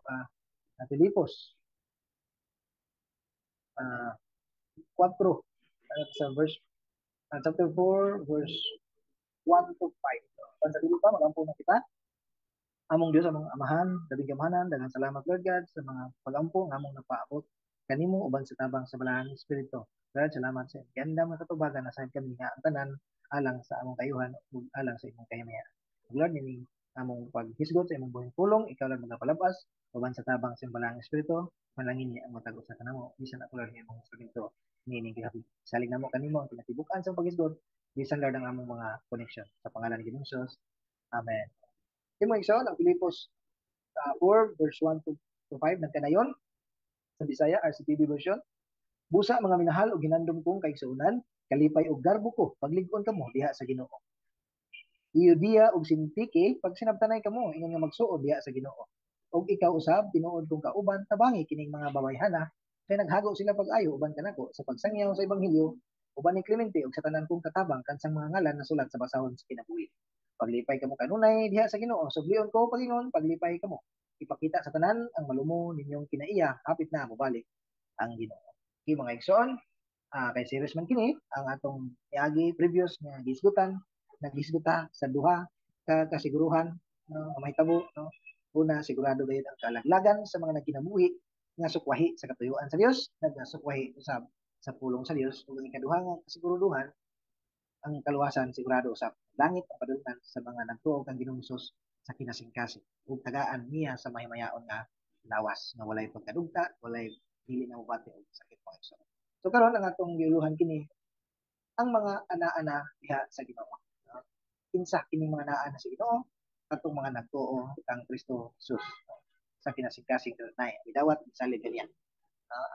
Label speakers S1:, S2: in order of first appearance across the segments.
S1: ka Filipos 4 sa verse chapter 4 verse 1 to 5. Pan sa dili pa, magampo na kita. Among Dios, among Amahan, labing gamhanan, daghang salamat, Lord God, sa mga pagampo nga among napaabot kanimo uban sa tabang sa Balaang Espiritu. Lord, salamat sa ganda mga katubagan na sa kami nga ang tanan alang sa among kayuhan ug alang sa imong kahimayan. Lord, nining among paghisgot sa imong buhing pulong, ikaw lang magapalabas uban sa tabang sa Balaang Espiritu, manalangin niya ang matag usa kanamo, bisan ako, Lord, imong instrumento nining gihabi. Salig namo kanimo ang kinatibuk-an sa paghisgot, bisan, Lord, ang among mga connection. Sa pangalan ni Ginoong Jesus. Amen. Imo igsoon ang Filipos 4 verse 1 to 5 nagkanayon sa Bisaya RCTV version. Busa, mga minahal ug hinandom kong kaigsuonan, kalipay ug garbo ko paglig-on kamo diha sa Ginoo. Euodia ug Sintike, pagsinabtanay kamo ingon nga magsuod diha sa Ginoo. Ug ikaw usab, tinuod kong kauban, tabangi kining mga babayhana kay naghago sila pag-ayo uban kanako sa pagsangyaw sa ebanghelyo, uban ni Clemente ug sa tanan kong katabang kansang mga ngalan nasulat sa basahon sa kinabuhi. Paglipay kamo kanunay diha sa Ginoo. Sublion ko pagingon, paglipay kamo. Ipakita sa tanan ang malumo ninyong kinaiya, hapit na mobalik ang Ginoo. Okay, mga igsoon, kay series man kini ang atong niagi previous nga gisgutan, nagisguta sa duha ka kasiguruhan, no, nga mahitabo, no. Una, sigurado gayud ang kalaglagan sa mga nagkinabuhi nga sukwahi sa katuyuan sa Dios, nagsukwahi usab sa pulong sa Dios. Ug ang ikaduha nga kasiguruduhan, ang kaluwasan sigurado usab. Langit ang padulngan sa mga nagtuo kang Ginoong Hesus sa kinasingkasing ug tagaan niya sa mahimayaon nga lawas nga walay pagkadugta, walay dili na mobati og sakit, mga igsoon. So karon ang atong giuluhan kini ang mga ana-ana diha sa Ginoo. No? Kinsa kining mga naa na sa Ginoo? Atong mga nagtuo kang Kristo Jesus, no? Sa kinasingkasing kanunay. Gidawat salig kaniya.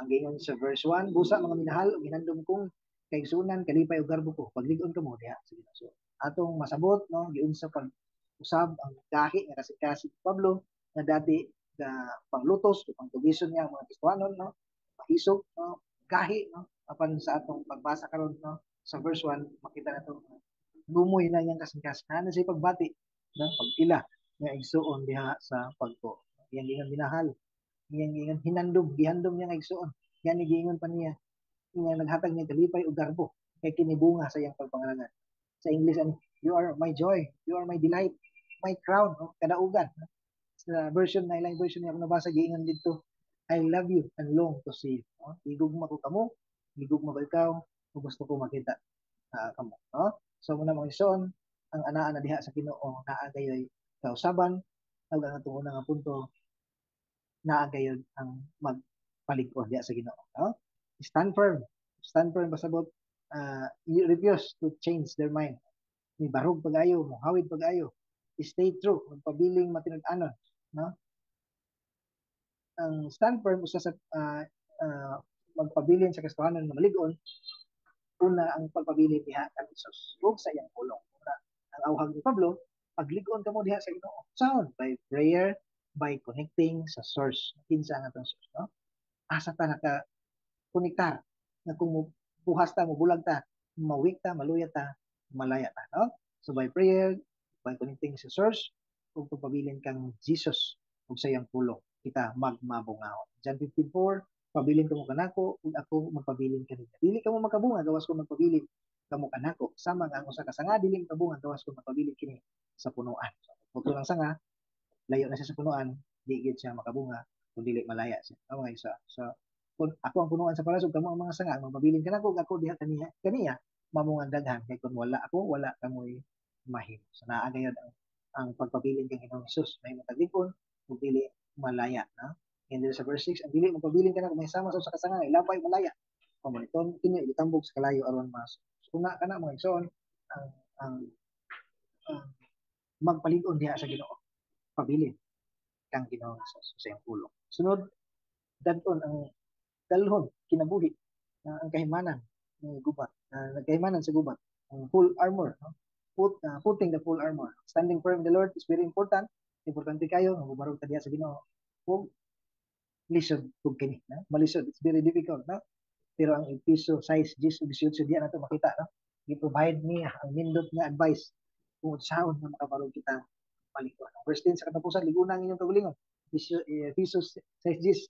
S1: Ang giingon sa verse 1, busa, mga minahal ug hinandom kong kaigsuonan, kalipay ug garbo ko paglig-on kamo diha sa Ginoo. So atong masabot, no, giunsa pag usab ang gahi nga kasing-kasing Pablo nga dati ga panglutos o pangtugison niya ang mga Kristohanon, no, mahisog, no, gahi, no. Apan sa atong pagbasa karon, no, sa verse 1, makita nato lumoy na iyang kasing-kasing na siya pagbati, no, pag-ila nga igsuon diha sa pagtuo. Iyang giingon minahal, iyang giingon hinandom, gihandom niya nga igsuon, gani giingon pa niya nga naghatag niya kalipay ug garbo kay kini bunga sa iyang pagpangalagad. Sa English ani, "You are my joy, you are my delight, my crown," no, kadaugan, no? Sa version na ilang version niya ako nabasa, giingon dito, "I love you and long to see you," no? Gigugma ko kamo, gigugma ko ikaw, ug gusto ko makita kamo, no? So muna, mga igsoon, ang anaa na diha sa Ginoo naa gayoy kausaban, ug ang atong una nga punto, naa gayod ang magpalig-on diha sa Ginoo, no? Stand firm. Stand firm pasabot you refuse to change their mind. Ni barog pag-ayo, mohawid pag-ayo. Stay true, magpabiling matinud-anon, no? Ang stand firm usa sa magpabilin sa Kristohanon nga malig-on, una ang pagpabilin diha kang Jesus ug sa iyang pulong. Una, ang awhag ni Pablo, paglig-on kamo diha sa Ginoo. Sound by prayer, by connecting sa source. Kinsa ang atong source, no? Asa ta naka konektar nga kung buhas ta, mubulag ta, mawik ta, maluya ta, malaya ta, no? So by prayer, by connecting sa source, ug pagpabilin kang Jesus ug sa iyang pulong, kita magmabungaon. John 15:4, "Pabilin kamo kanako ug ako magpabilin kaninyo. Dili kamo makabunga gawas kung magpabilin kamo kanako. Sama nga ang usa ka sanga dili makabunga gawas kung magpabilin kini sa punuan." So, putol ang sanga, layo na siya sa punuan, di gid siya makabunga kung dili malaya siya. Ang mga isa. So, kung ako ang punuan sa palas ug kamo ang mga sanga, magpabilin kanako ug ako diha kaniya, mamungan daghan kay kung wala ako, wala kamoy mahimo. So naa gayud ang pagpabilin kang Ginoong Hesus, may mataglikon ug dili malaya, no? And then sa verse 6, ang dili magpabilin kanako may sama sa usa ka sanga, ilapay, malaya. Pamaliton kini gitambok sa kalayo aron mas. So, una kana, mga igsoon, ang magpalig-on diha sa Ginoo. Pabilin kang Ginoong Hesus sa iyang pulong. Sunod, dadon ang dalhon kinabuhi na ang kahimanan ng gubat, na nagkahimanan sa gubat, ang full armor, no? Putting the full armor. Standing firm in the Lord is very important. Importante kayo nga mubarog ta diha sa Ginoo. Ug lisod ug kini, no? Malisod, it's very difficult, no? Pero ang Efeso 6, 10 ug 18 diha nato makita, no? Gi-provide niya ang nindot nga advice kung unsaon nga makabarog kita palig-on. Verse 10 sa katapusan, liguna ang inyong kaugalingon. Efesos 6:10,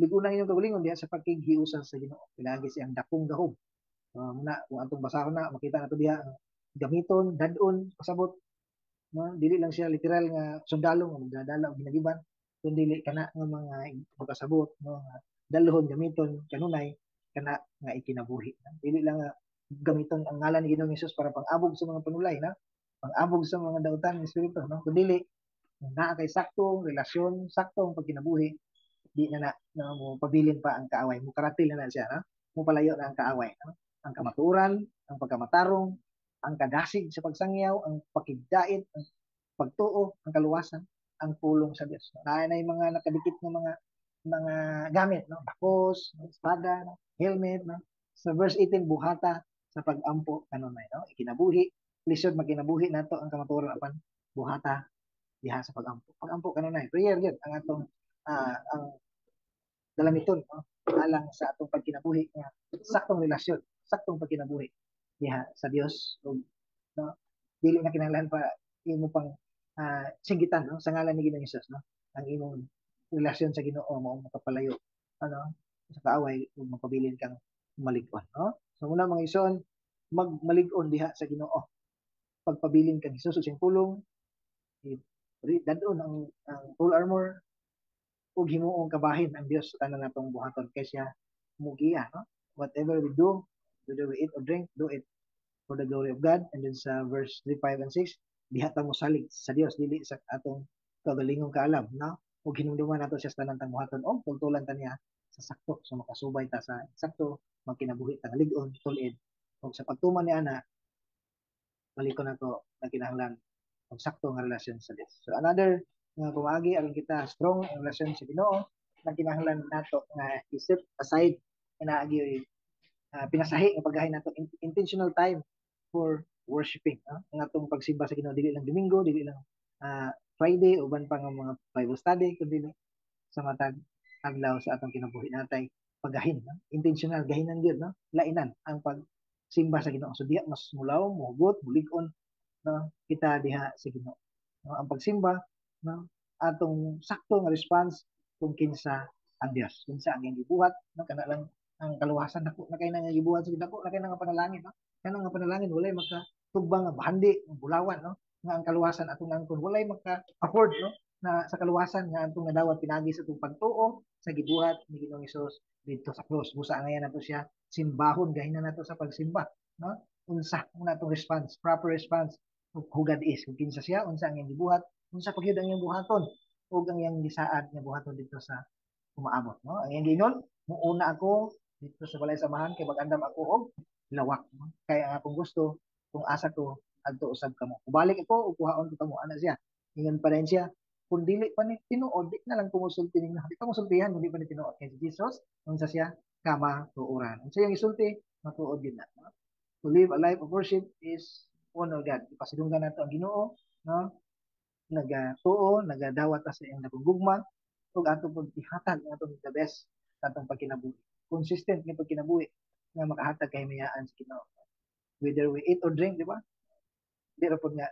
S1: lig-una inyong kaugalingon diha sa pakighiusa sa Ginoo pinaagi sa iyang dakong gahom. Muna kung atong basahon na, makita nato diha gamiton, dad-on, pasabot, no? Dili lang siya literal nga sundalo nga magdadala og ginagiban, kundi kana nga mga pagkasabot, no, nga dalhon, gamiton kanunay kana nga ikinabuhi, no? Dili lang nga gamiton ang ngalan ni Ginoong Hesus para pang-abog sa mga panulay, no, pang-abog sa mga dautan ng espiritu, no, kundi naa kay saktong relasyon, saktong pagkinabuhi, di na na, na mo pabilin pa ang kaaway, mo karatil na na siya, no? Mo palayo na ang kaaway, no? Ang kamatuoran, ang pagkamatarong, ang kadasig sa pagsangyaw, ang pakigdait, ang pagtuo, ang kaluwasan, ang pulong sa Dios. Naa na yung mga nakadikit ng mga gamit, no? Bakos, no? Espada, no? Helmet, no? Sa verse 18, buhata sa pag-ampo kanunay, no? Ikinabuhi, lisod magkinabuhi nato ang kamatuoran apan buhata diha sa pag-ampo. Pag-ampo kanunay, prayer gyud ang atong ang dalamiton, no? Alang sa atong pagkinabuhi nga saktong relasyon, saktong pagkinabuhi diha sa Dios ug, no, dili na kinahanglan pa imo pang singgitan, no, sa ngalan ni Ginoong Hesus, no, ang imong relasyon sa Ginoo mao makapalayo, ano, sa kaaway ug mapabilin kang malig-on, no? So muna, mga igsoon, magmalig-on diha sa Ginoo, pagpabilin kang Hesus ug siyang pulong, dad-on ang full armor ug himuong kabahin ang Dios sa tanan natong buhaton kay siya mugiya, no? Whatever we do, whether we eat or drink, do it for the glory of God. And then sa verse 3, 5 and 6, diha ta mosalig sa Dios, dili sa atong kaugalingong kaalam, no? Ug hinumduman nato siya sa tanan tang buhaton og tultulan ta niya sa sakto, so makasubay ta sa sakto, magkinabuhi ta nga lig-on, tul-id. Ug sa pagtuman ni ana, balikon nato na kinahanglan og sakto nga relasyon sa Dios. So another nga pamaagi aron kita strong ang relasyon sa Ginoo, na kinahanglan nato nga i-set aside kinaagi pinasahi nga paggahin nato intentional time for worshiping, no? Ang atong pagsimba sa Ginoo dili lang Domingo, dili lang Friday, uban pa nga mga Bible study, kundi sa matag adlaw sa atong kinabuhi natay paggahin, no? Intentional gahinan gyud, no, lainan ang pagsimba sa Ginoo. So diha mas mulaw, muhugot, mulig-on, no, kita diha sa Ginoo, no? Ang pagsimba, no, atong sakto nga response kung kinsa ang Dios, kinsa ang iyang gibuhat, no? Kana lang ang kaluwasan, dako na kay nga gibuhat sa dako na kay nga panalangin, no? Kana nga panalangin walay makatugbang nga bahandi ng bulawan, no, nga ang kaluwasan atong nangkon, walay maka-afford, no, na sa kaluwasan nga atong nadawat pinagi sa atong pagtuo sa gibuhat ni Ginoong Hesus didto sa krus. Busa ngayon nato siya simbahon, gahinan nato sa pagsimba, no? Unsa ang atong response, proper response who God is, kung kinsa siya, unsa ang iyang gibuhat, unsa pa gyud ang iyang buhaton ug ang iyang gisaad nga buhaton didto sa umaabot, no? Ang iyang giingon, "Muuna ako didto sa balay sa Amahan kay mag-andam ako og lawak, no? Kay ang akong gusto kung asa ko adto usab kamo. Ubalik ako ug kuhaon ko kamo," ana siya. Ingon pa rin siya, "Kung dili pa ni tinuod, di na lang ko mosulti ninyo." Di pa mosultihan kung di pa ni tinuod. Kay si Jesus, unsa siya? Kamatuoran. Unsa iyang isulti? Matuod gyud na, no? To live a life of worship is honor God. Ipasidunggan nato ang Ginoo, no? Nagatuo, nagadawat ta sa iyang dakong gugma ug ato pud ihatag ang atong the best sa atong pagkinabuhi. Consistent nga pagkinabuhi nga makahatag kahimayaan sa Ginoo. Whether we eat or drink, di ba? Di ra pud nga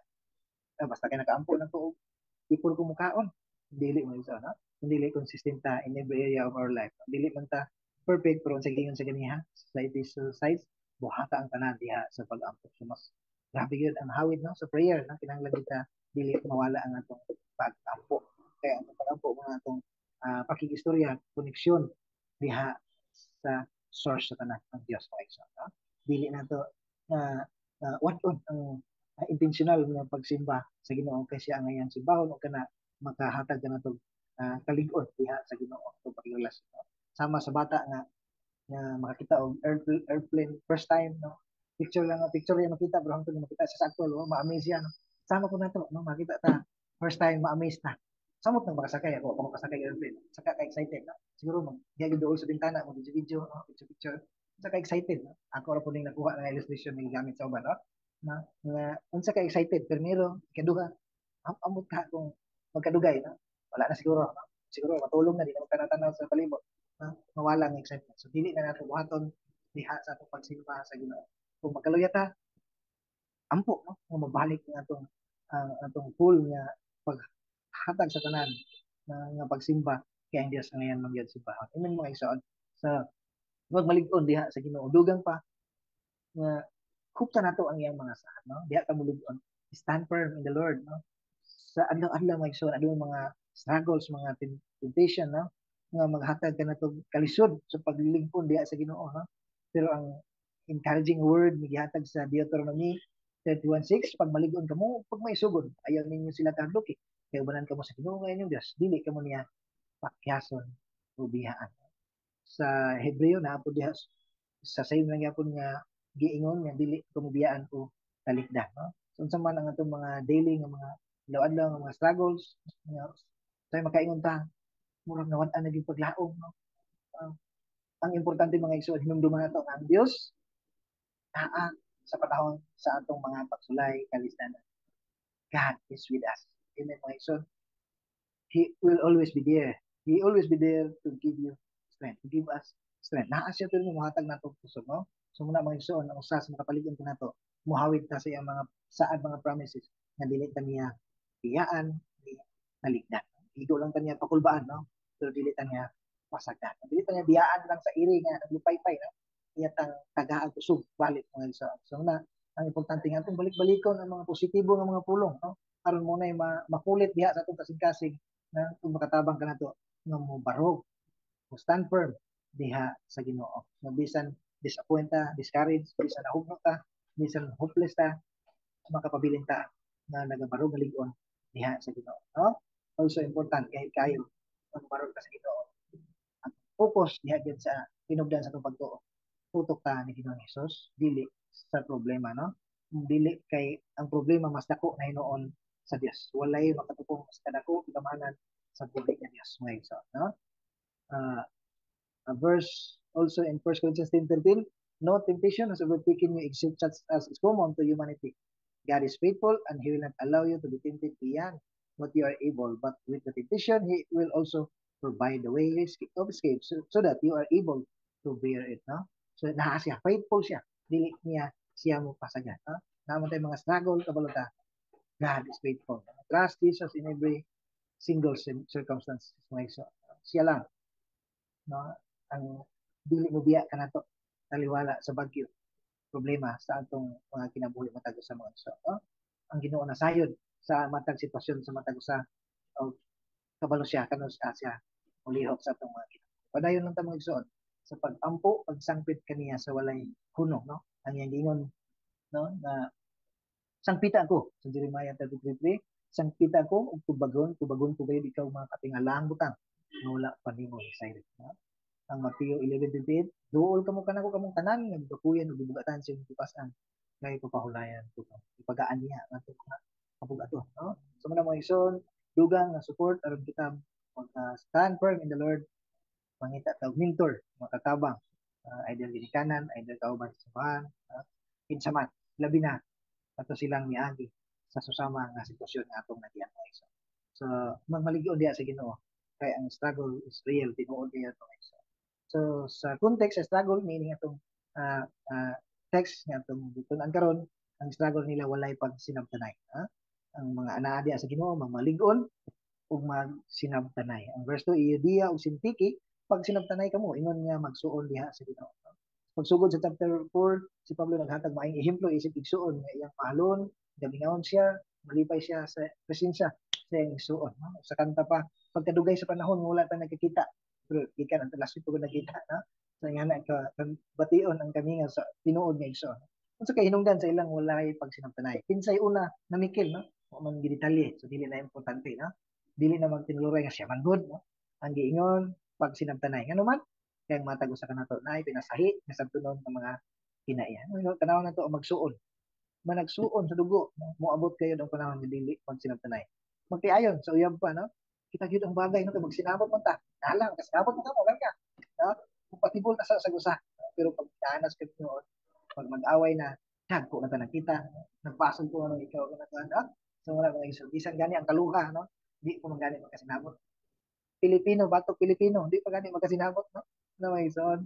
S1: basta kay nakaampo na ko before ko mukaon. Dili mo isa, no? Dili, consistent ta in every area of our life. Dili man ta perfect, pero sa giingon sa ganiha sa Efesos 6, buhata ang tanan diha sa pag-ampo. So mas grabe gyud ang hawid, no, sa prayer, no? Kinahanglan kita dili mawala ang atong pag-ampo. Kaya ang pag-ampo mga atong pakigistorya, koneksyon diha sa source sa tanan, ang Dios, mga igsoon, no? Dili nato na wad-on ang intentional nga pagsimba sa Ginoo kay siya ang iyang simbahon o kana makahatag ka nato kalig-on diha sa Ginoo atong pakirelasyon, no? Sama sa bata nga makakita og airplane first time, no? Picture lang, picture yan makita, pero hangtod makita sa actual, oh, ma-amaze yan, no? Sama ko nato, no, makita ta first time, ma-amaze ta. Samot nang makasakay ako, ako makasakay airplane. Saka ka excited, no? Siguro mag gagi dool sa bintana, mag video video, no? Picture picture. Saka excited, no? Ako ra pud ning nakuha nga illustration nga gigamit sa uban, no? Na nga unsa ka excited primero, ikaduha, amot ka kung magkadugay, no? Wala na siguro, no? Siguro matulog na, di na magtanaw sa palibot, no? Mawala ang excitement. So dili na nato buhaton diha sa atong pagsimba sa Ginoo. Kung magkaluya ta, ampo, no? Nga mabalik ang atong full nga paghatag sa tanan Na, nga pagsimba kay ang Dios ngayon man gyud simbahon. Amen, mga igsoon. Sa magmalig-on diha sa Ginoo, dugang pa nga hupta nato ang iyang mga saad, no? Diha ka mulig-on. Stand firm in the Lord, no? Sa adlaw-adlaw, mga igsoon, adunay mga struggles, mga temptation, no? Nga maghatag ka nato kalisod sa paglilingkod diha sa Ginoo, no? Pero ang encouraging word nga gihatag sa Deuteronomy 31:6, pag malig-on kamo, pag may sugod, ayaw ninyo sila kahadluki. Kay ubanan kamo sa Ginoo nga inyong Dios, dili kamo niya pakyason o bihaan. Sa Hebreo na po diha sa same lang gyapon nga giingon nga dili kamo biyaan o talikdan, no? So unsa man ang atong mga daily nga mga adlaw-adlaw nga mga struggles nga say makaingon ta murag nawad-an na gyud paglaom, no? Ang importante, mga igsoon, hinumduman nato nga ang Dios naa sa panahon sa atong mga pagsulay, kalisdanan. God is with us. Amen, mga igsoon. He will always be there. He always be there to give you strength, to give us strength. Naa siya pero mohatag nato kusog, no? So muna, mga igsoon, ang usa sa makapalig-on nato, muhawid ta sa iyang mga saad, mga promises nga dili ta niya biyaan ni talikdan. Igo lang ta niya pakulbaan, no? Pero dili ta niya pasagdan. Dili ta niya biyaan lang sa iri nga naglupay-pay, no? Iya tang tagaan kusog balik, mga igsoon. So na ang importante nga atong balik-balikon ang mga positibo nga mga pulong, no? Aron mo na makulit diha sa atong kasing-kasing na kung makatabang ka nato nga mo barog, mo stand firm diha sa Ginoo. No, bisan disappoint ta, discouraged, bisan nahugno ta, bisan hopeless ta, makapabilin ta nga nagabarog nga lig-on diha sa Ginoo, no? Also important kay kayo magbarog ka sa Ginoo. Ang focus diha gyud sa tinubdan sa atong pagtuo. Tutok ta ni Ginoong Hesus, dili sa problema, no? Dili kay ang problema mas dako na hinuon sa Dios. Walay makatupong mas kadako kagamanan sa buhi nga Dios, mga igsoon, no? A verse also in 1 Corinthians 10:13, "No temptation has overtaken you except such as is common to humanity. God is faithful and He will not allow you to be tempted beyond what you are able, but with the temptation, He will also provide the way of escape so that you are able to bear it," no? So, naa siya, faithful siya. Dili niya siya mo pasagan, no? Naa man tay mga struggle, kabalo ta, God is faithful. Trust Jesus in every single circumstance. So, siya lang, no? Ang dili mo biya ka nato taliwala sa bagyo, problema sa atong mga kinabuhi matag usa, mga so, no? Ang Ginoo na sayod sa matag sitwasyon, sa matag usa o kabalo siya kanus siya mulihok sa atong mga kinabuhi. Padayon lang ta, mga igsoon, sa pag-ampo, pagsangpit kaniya sa walay hunong, no? Ang iyang giingon, no, na sangpita ko sa Jeremiah 33:3, "Sangpita ko ug tubagon, tubagon ko gayud ikaw mga katingalaang butang nga wala pa nimo hisayri," no? Ang Mateo 11:28, "Duol kamo kanako kamong tanan nga gibakuyan ug gibugatan sa inyong gipas-an, kay papahulayan ko kamo." Ipagaan niya ang atong mga kabugaton, no? So muna, mga igsoon, dugang nga support aron kita mag stand firm in the Lord, mangita ta og mentor, makatabang, either ginikanan, either kauban sa simbahan, kinsa man, labi na ato silang miagi sa susama nga sitwasyon nga atong nagian, mga igsoon. So magmalig-on diha sa Ginoo kay ang struggle is real, tinuod kaayo to, mga igsoon. So sa context sa struggle meaning atong text nga atong gitun-an karon, ang struggle nila walay pagsinabtanay. Ha? Ang mga anaa diha sa Ginoo mamalig-on ug magsinabtanay. Ang verse 2, "Euodia ug Sintike, pagsinabtanay kamo," ingon nga magsuon diha sa Ginoo. Pagsugod sa chapter 4, si Pablo naghatag maayong ehemplo isip igsuon nga iyang mahalon, gabinahon siya, malipay siya sa presensya sa iyang igsuon. No? Sa kanta pa, pagkadugay sa panahon wala ta nagkikita. Pero gikan ang last week ko nagkita, no? Sa nga na ka bation ang kami nga sa tinuod nga igsuon. Unsa kay hinungdan sa ilang walay pagsinabtanay? Kinsay una namikil, no? Wa man gidetalye, so dili na importante, no? Dili na magtinuluray nga siya man gud, no? Ang giingon, pagsinabtanay. Ngano man? Kay ang matag usa kanato naay pinasahi nga sabtonon ng mga kinaiyan. No, tanaw na to ang magsuon. Managsuon sa dugo, no? Moabot kayo ang panahon nga dili pagsinabtanay. Magtiayon sa uyab pa, no? Kita gyud ang bagay, no, kay magsinabot man ta. Nalang kasinabot mo ka mo ka. No? Compatible ta sa usa. Pero pag naanas ka noon, pag mag-away na, dagko na ta nagkita, nagpasol ko ano ikaw ka na no? So wala, mga igsoon. Bisan gani ang kaluha, no? Di ko man gani magkasinabot. Pilipino, batok Pilipino, di pa gani magkasinabot, no? Na mga igsoon,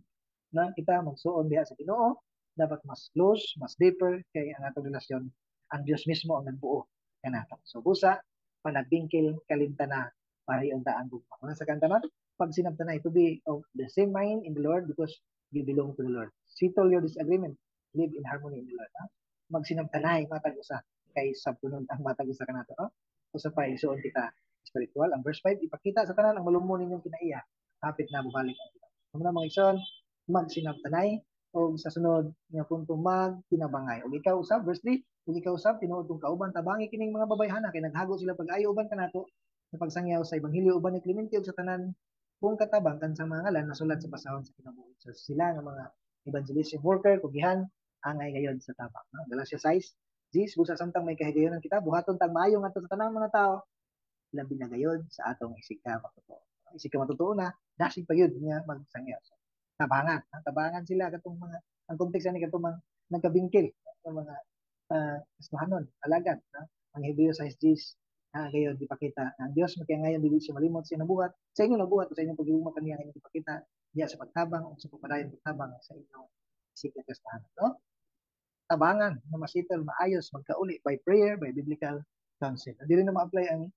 S1: na kita magsuon diha sa Ginoo, dapat mas close, mas deeper kay ang atong relasyon, ang Dios mismo ang nagbuo kanato. So busa, panagbingkil kalimtana. Pareho ta ang gugma. Una sa kanta na, pagsinabtanay, to be of the same mind in the Lord because you belong to the Lord. Settle your disagreement. Live in harmony in the Lord. Ha? Magsinabtanay, matag usa kay sa punod ang matag usa kanato. No? Usa pa, isuon kita spiritual. Ang verse 5, ipakita sa tanan ang malumon ninyong kinaiya. Hapit na bumalik ang kita. Muna mga igsoon, magsinabtanay o sa sunod nga punto, magtinabangay. Ug ikaw usab, verse 3, ug ikaw usab tinuod kong kauban, tabangi kining mga babayhana kay naghago sila pag-ayo uban kanato sa pagsangyaw sa ebanghelyo uban ni Clemente ug sa tanan kung katabang kan sa mga ngalan nasulat sa basahon sa kinabuhi. So sila nga mga evangelism worker kugihan angay gayon sa tabang. No? Galatia 6, 10, busa samtang may kahigayonan kita, buhaton tang maayo ngadto sa tanang mga tao, labi na gayon sa atong isig ka matutuo. Isig ka matutuo na, dasig pa yun nga magsangyaw. So, tabangan. Ha? Tabangan sila katong mga, ang context ani katong mga nagkabingkil ng mga Kristohanon, alagad. Ha? Ang Hebreo 6, 10, ha, gayon ipakita ang Dios makiangayon, dili siya malimot sa nabuhat sa inyo nabuhat sa inyong paghigugma kaniya inyong ipakita diya sa pagtabang o sa pagpadayon pagtabang sa inyong isig ka Kristohanon, no? Tabangan na ma-settle maayos, magkauli by prayer, by biblical counsel. Hindi rin na ma-apply ang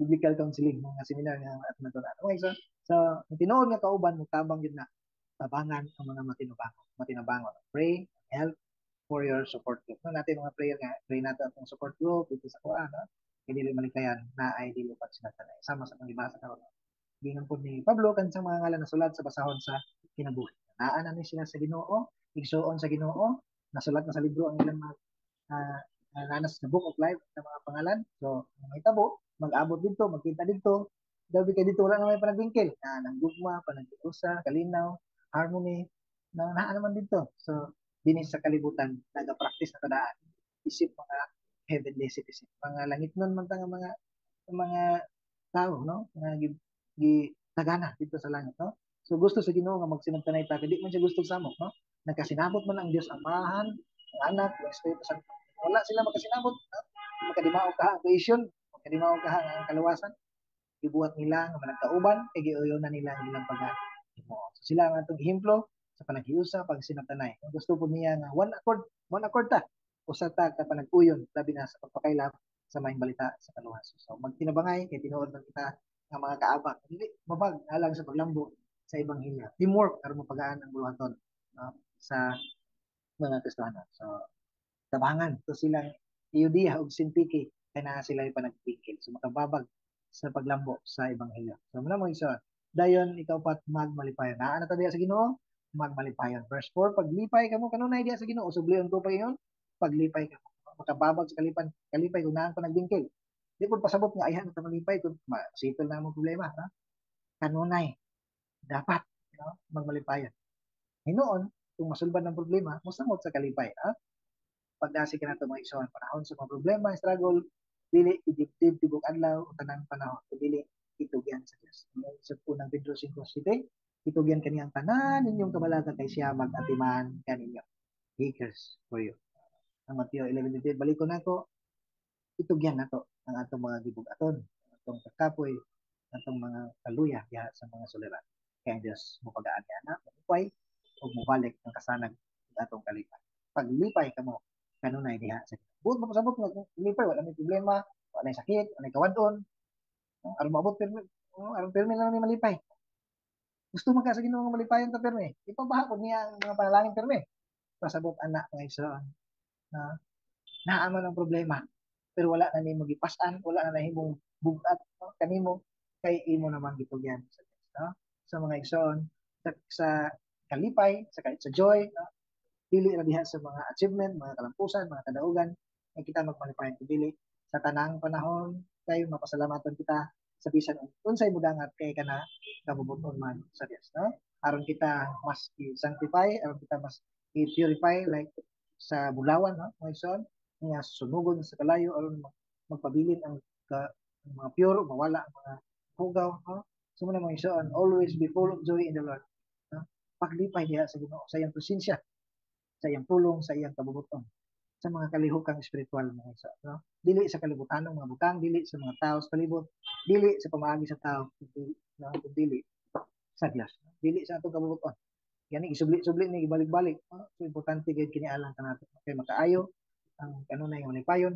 S1: biblical counseling mga seminar nga at natunan. Okay, so so tinuod nga kauban mo tabang yun na tabangan ang mga matinabangon, matinabangon. Pray, help for your support group. No, natin mga prayer nga pray nato atong support group dito sa kuan, no? Kay dili malikayan na ay dili pa sinatanay. Sama sa atong gibasa karon. Gingon po ni Pablo kan sa mga ngalan nasulat sa basahon sa kinabuhi. Naa na ni sila sa Ginoo, igsuon sa Ginoo, nasulat na sa libro ang ilang mga nanas sa Book of Life sa mga pangalan. So, ang mahitabo, mag-abot dito, magkita dito, dabi kay dito wala na may panagbingkil. Na nang gugma, panaghiusa, kalinaw, harmony, na naa naman dito. So, dinhi sa kalibutan, naga-practice na kadaan. Isip mga heavenly citizen. Mga langit nun man ta nga mga tao, no? Nga gi, gi tagana dito sa langit, no? So gusto sa Ginoo nga magsinabtanay ta, kay di man siya gusto samok, no? Nagkasinabot man ang Dios Amahan, ang Anak, ang Espiritu Santo. Wala sila magkasinabot, no? Makadimaog ka ang creation, makadimaog ka ang kaluwasan. Gibuhat nila nga managkauban kay giuyon na nila ang ilang pagahimo. So sila ang atong ehemplo sa panaghiusa, pagsinabtanay. Kung gusto po niya nga one accord ta, usa ta ka panag-uyon, labi na sa pagpakaylap sa maayong balita sa kaluwasan. So magtinabangay kay tinuod man kita nga mga kaabak. Dili mabag alang sa paglambo sa ebanghelyo. Teamwork aron mapagaan ang buluhaton, no, sa mga Kristiyano. So tabangan to silang Euodia ug Sintike kay naa sila panagpikil. So makababag sa paglambo sa ebanghelyo. So muna mo isa, dayon ikaupat, magmalipayon. Naa na ta diya sa Ginoo, magmalipayon. Verse 4, paglipay kamo kanunay diya sa Ginoo, sublion ko pa ingon, paglipay kamo. Makababag sa kalipan, kalipay kung naa panagbingkil. Di ko pasabot nga ayhan ta malipay kung ma-settle na mo problema, ha? Kanunay dapat, no, magmalipayon. Hinuon, kung masulbad ng problema, mosamot sa kalipay, ha? Pagdasi ka nato mga igsoon, panahon sa mga problema, struggle, dili idibdib tibok adlaw o tanang panahon, dili itugyan sa Dios. Sa unang Pedro 5:7, itugyan kaniyang tanan ninyong kabalaka kay siya mag-atiman kaninyo. He cares for you. Ang Mateo 11:28, balikon nako, itugyan nato ang atong mga gibugaton, ang atong kakapoy, atong mga kaluya diha sa mga suliran. Kaya ang Dios mopagaan niya na, mupay ug mobalik ang kasanag sa atong kalipay. Paglipay kamo kanunay diha sa Ginoo. Buot mapasabot nga lipay wala may problema, wala may sakit, wala may kawadon. No? Aron maabot pirmi, no? Aron pirmi lang ni malipay. Gusto man ka sa Ginoo nga malipayon ta pirmi. Ipabaha pud niya ang mga panalangin pirmi. Pasabot ana mga igsoon na naa man ang problema pero wala na nimo gipas-an, wala na nahimong bugat, no? Kanimo kay imo naman gitugyan sa Dios, no? Sa mga igsoon sa kalipay, sa joy, no? Dili ra diha sa mga achievement, mga kalampusan, mga kadaugan ay kita magmalipayon, dili sa tanang panahon kay mapasalamatan kita sa bisan unsay mudangat kay kana kabubuton man sa Dios, no? Aron kita mas i-sanctify, aron kita mas i-purify like sa bulawan, no, mga igsoon, nga sunugon sa kalayo aron magpabilin ang mga pure, mawala ang mga hugaw, no? So muna mga igsoon, always be full of joy in the Lord, no? Paglipay diha sa Ginoo, sa iyang presensya, sa iyang pulong, sa iyang kabubuton, sa mga kalihokang espiritual mga igsoon, no? Dili sa kalibutan ng mga butang, dili sa mga tao sa palibot, dili sa pamaagi sa tao, kundi, no, dili sa Dios, no? Dili sa atong kabubuton. Yani isubli-subli ni ibalik-balik, no? So importante gid kini alang kanato kay makaayo ang kanunay nga malipayon,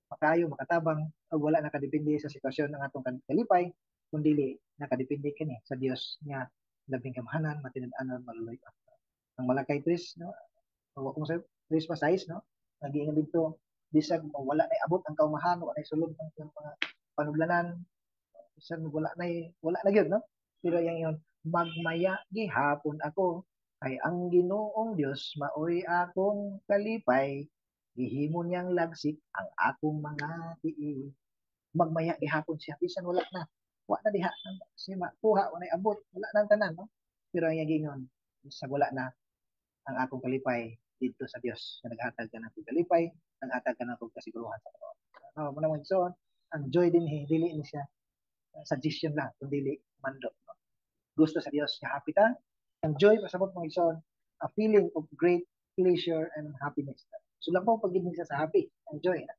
S1: makaayo makatabang ug wala nakadepende sa sitwasyon ng atong kalipay. Kung dili, nakadepende kini sa Dios nga labing gamhanan, matinud-anon, maluloy. Ang Malakay 3, no? O kung sa 3 pa 6, no? Nagiingon dito, bisag wala na abot ang kaumahan, wala na sulod ang mga panuglanan, bisan wala na gyud, no? Pero yang yon, "Magmaya gihapon ako kay ang Ginoong Dios maoy akong kalipay, gihimo niyang lagsik ang akong mga tiil." Magmaya gihapon siya bisan wala na. Wa na diha siya makuha, wala abot, wala na tanan, no? Pero ang gingon, bisag wala na, ang akong kalipay didto sa Dios nga naghatag ka ng kalipay, naghatag ka ng kasiguruhan sa Ginoo. No, mao na, so ang joy din dili ni siya suggestion lang, kundi mando. No? Gusto sa Dios nga happy ta. Ang joy, pasabot, mga igsoon, a feeling of great pleasure and happiness. So lang po pag siya sa happy, ang joy. Na?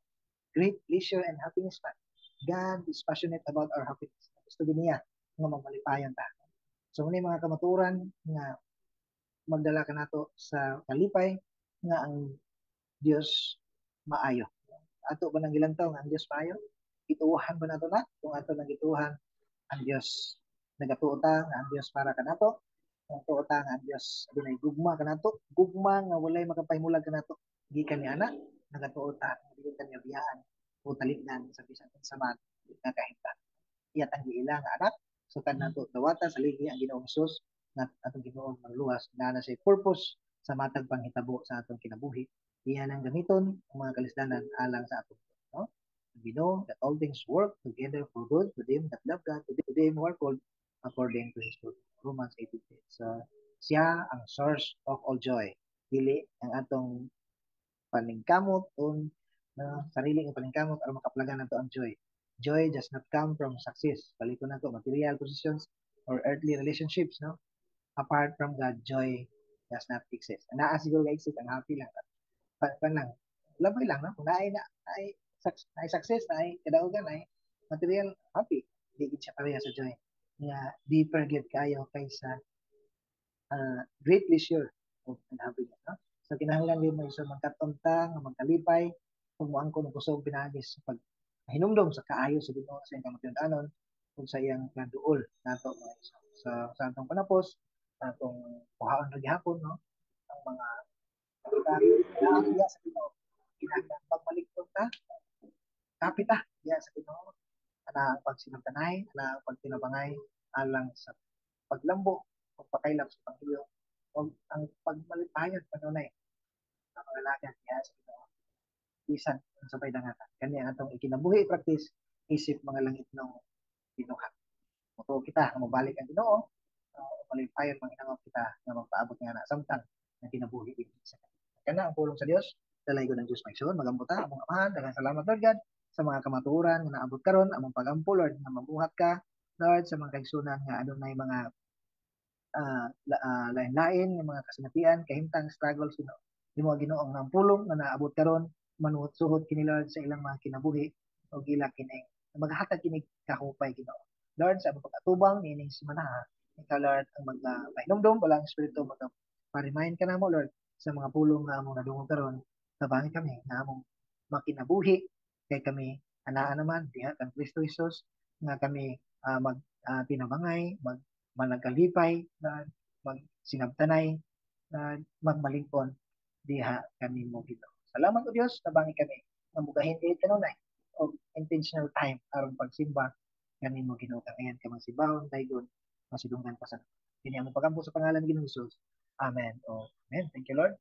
S1: Great pleasure and happiness pa. God is passionate about our happiness. Gusto din niya nga mamalipayan ta. So muna mga kamaturan nga magdala ka nato sa kalipay nga ang Dios maayo. Ato ba nang gilantaw nga ang Dios maayo? Gituohan ba nato na? Kung ato nang gituohan ang Dios, nagatuo ta nga ang Dios para kanato, nagatuo ta nga ang Dios adunay gugma kanato, gugma nga walay makapahimulag kanato gikan ni ana, nagatuo ta nga dili ta niya biyaan o talikdan sa bisan unsa man nga kahimtang. Iya tang giila nga anak, so kan nato dawata sa ligi ang Ginoong Hesus nga atong Ginoong Manluwas na na say purpose sa matag panghitabo sa atong kinabuhi. Iya nang gamiton ang mga kalisdanan alang sa atong, no? We know that all things work together for good to them that love God, to them who are called according to His purpose. Romans 8:8. So, siya ang source of all joy. Dili ang atong paningkamot o na sarili nga paningkamot aron makaplagan nato ang joy. Joy does not come from success. Balikon nato, material possessions or earthly relationships, no? Apart from God, joy does not exist. Naa siguro ga exist ang happy lang. Pa lang, labay lang, no? Kung naay success, naay kadaugan, naay material, happy. Di gid siya pareha sa joy nga deeper gyud kayo kaysa great pleasure of and happiness, no? So kinahanglan din mo isa magkat-on ta nga magkalipay kung moangkon og kusog pinaagi sa pag hinumdom sa kaayo sa Ginoo, sa iyang kamatuoran ug sa iyang kaduol nato, mga igsoon. So sa atong panapos, atong kuhaon ra gihapon, no, ang mga iya sa Ginoo, kinahanglan pagmalikton ta, kapit ta diya sa Ginoo, ana ang pagsinabtanay, ana ang pagtinabangay alang sa paglambo o pagkaylap sa Ebanghelyo o ang pagmalipayon panunay sa mga alagad diya sa Ginoo bisan sa dangatan. Kani ang atong ikinabuhi practice isip mga langit ng binuhat. Mutuo kita nga mobalik ang Ginoo, malipayon manginangop kita nga magpaabot nga na samtang nga kinabuhi dinhi sa kana ang pulong sa Dios. Dalaygon ang Dios, mga igsoon. Magampo ta. Among Amahan, daghang salamat, Lord God, sa mga kamatuoran nga naabot karon. Among pagampo, Lord, nga mabuhat ka, Lord, sa mga kaigsunan nga adunay mga lain-lain nga mga kasinatian, kahimtang, struggles, Ginoo. Imo, Ginoo, ang pulong nga naabot karon manuhot suhot kini, Lord, sa ilang mga kinabuhi o gila kini maghatag kini kahupay, Ginoo. Lord, sa among pag-atubang niining semana, ikaw, Lord, ang magpahinumdom, walang espiritu mag pa-remind ka namo, Lord, sa mga pulong nga among nadungog karon. Tabangi kami nga among makinabuhi kay kami anaa naman diha kang Kristo Jesus nga kami mag tinabangay, mag malagkalipay, mag sinabtanay, magmalingkon diha kanimo, Ginoo. Salamat, O Dios, tabangi kami nga mugahin kay kanunay og intentional time aron pagsimba kanimo, Ginoo, kang ayan ka magsimbahon daygon masidunggan pa sa kini among pagampo sa pangalan ni Ginoong Jesus. Amen. O amen. Thank you, Lord.